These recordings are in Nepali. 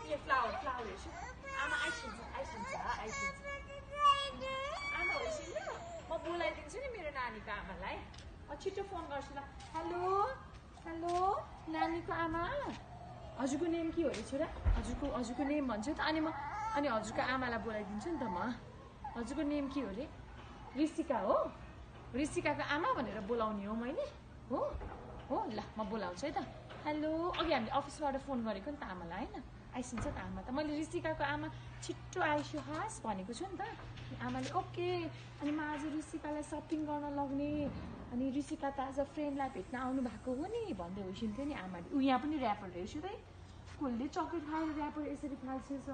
ये फ्लावर हेर्छु आमा आइसिन्छ आमा होइसिन्छ म बोलाइदिन्छु नि मेरो नानीको आमालाई छिटो फोन गर्छु ल हेलो नानीको आमा हजुरको नेम के हो रे छोरा हजुरको नेम भन्छु त अनि हजुरको आमालाई बोलाइदिन्छु नि त म हजुरको नेम के हो रे ऋषिका हो ऋषिकाको आमा भनेर बोलाउने हो मैले हो ल म बोलाउँछु है त हेलो अघि हामीले अफिसबाट फोन गरेको नि त आमालाई होइन आइसिन्छ त आमा त मैले ऋषिकाको आमा छिट्टो आइसु हास भनेको छु नि त आमाले ओके अनि म आज ऋषिकालाई सपिङ गर्न लग्ने अनि ऋषिका त आज फ्रेन्डलाई भेट्न आउनु भएको हो नि भन्दै होइसिन्थ्यो नि आमाले यहाँ पनि ऱ्यापर हेर्छु त कसले चक्लेट खाएर ऱ्यापर यसरी फाल्छेछ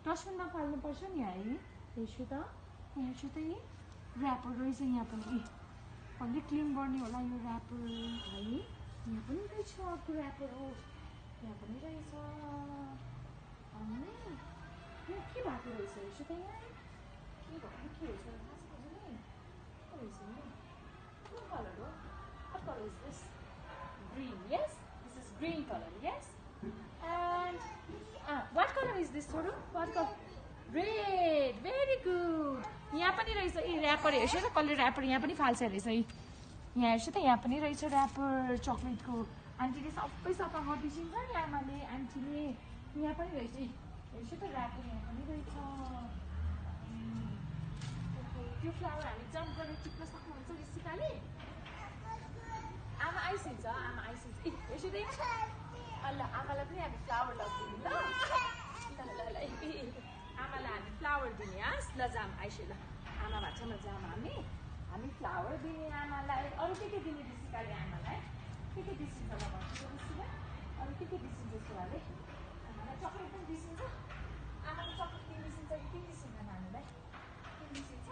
डस्टबिन नफाल्नुपर्छ नि है हेर्छु त ऱ्यापर रहेछ यहाँ पनि कसले क्लिन गर्ने होला यो ऱ्यापर है यहाँ पनि रहेछ अर्को ऱ्यापर हो यहाँ पनि रहेछ अनि यो के भएको रहेछ हेर्छु त यहाँ के रहेछ What color? What color is this? Green, yes? This is green color, yes? And what color is this, Soru? What color? Red, very good. यहाँ पनि रहेछ ऱ्यापर हेर्छु त कसले ऱ्यापर यहाँ पनि फाल्छ रहेछ यहाँ हेर्छु त यहाँ पनि रहेछ ऱ्यापर चक्लेटको आन्टीले सबै सफा गरिदिन्छ नि आमाले आन्टीले यहाँ पनि रहेछ हेर्छु त ऱ्यापर यहाँ पनि रहेछ त्यो फ्लावर हामी जम्प गरेर टिप्न सक्नुहुन्छ ऋषिकाले आमा आइसिन्छ हेर्छु त ल आमालाई पनि हामी फ्लावर लगिदिनु ल आमालाई हामी फ्लावर दिने हस् ल जाम आइसु ल आमा भन्छ न जाम हामी फ्लावर दिने आमालाई अरू के दिने ऋषिकाले आमालाई के दिसिन्छ ल भन्छु ऋषिका अरू के दिसिन्छ छोराले आमालाई चक्लेट पनि दिसिन्छ आमाले चक्लेट के दिसिन्छ कि के दिसिन्छ नानीलाई के दिसिन्छ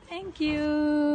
Thank you.